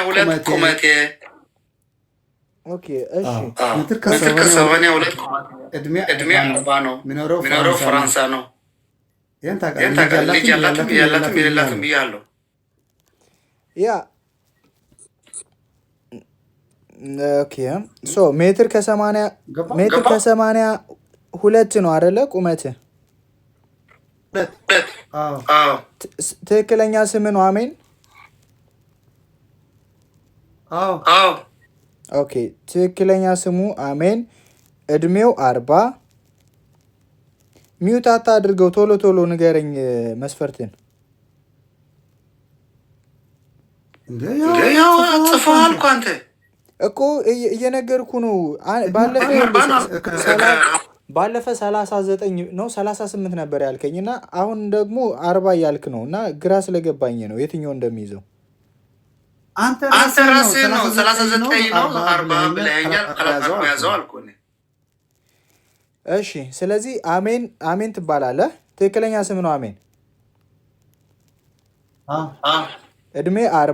2 ቁመቴ። ቁመቴ። Okay እሺ። አዎ፣ ሜትር ሜትር ከ82 ከ82 እድሜ እድሜ 40 ነው። 40 ነው። የሚኖረው የሚኖረው ፈረንሳይ ነው። ፈረንሳ ነው። ይህን ይህን ታውቃለህ። ልጅ ታውቃለህ። ልጅ ያላትም ያላትም የሌላትም የሌላትም የሌላትም የሌላትም ብያለሁ። ብያለሁ። Yeah, okay, so ሜትር ከ80 ገባ ሜትር ገባ ከ82 ነው አይደለ? ቁመትህ ሁለት ሁለት አዎ። አዎ። ትክክለኛ ስም ነው አሜን? አዎ። አዎ። Okay፣ ትክክለኛ ስሙ አሜን። እድሜው 40። Mute አታድርገው። ቶሎ ቶሎ ንገረኝ መስፈርትን። እንደ እንደ ያው ያው ጽፈዋል እኮ ጽፈዋል አንተ። እኮ አንተ። እኮ እየነገርኩ ነው። እድሜ ባለፈ 40 ነው። ይኸውልህ 40 ነው። ባለፈ 39 ነው 38 ነበር ያልከኝ እና አሁን ደግሞ 40 እያልክ ነው እና ግራ ስለገባኝ ነው የትኛው እንደሚይዘው። አንተ አንተ ራስህ ነው ራስህ ነው 39 ነው 39 ነው 40 40 ብለኸኛል። ብለኸኛል። 40 ያዘው 40 አልኩህ። ያዘው አልኩህ እኔ። እሺ፣ ስለዚህ አሜን አሜን ትባላለህ። ትክክለኛ ስም ነው አሜን። አዎ። አዎ። እድሜ 40።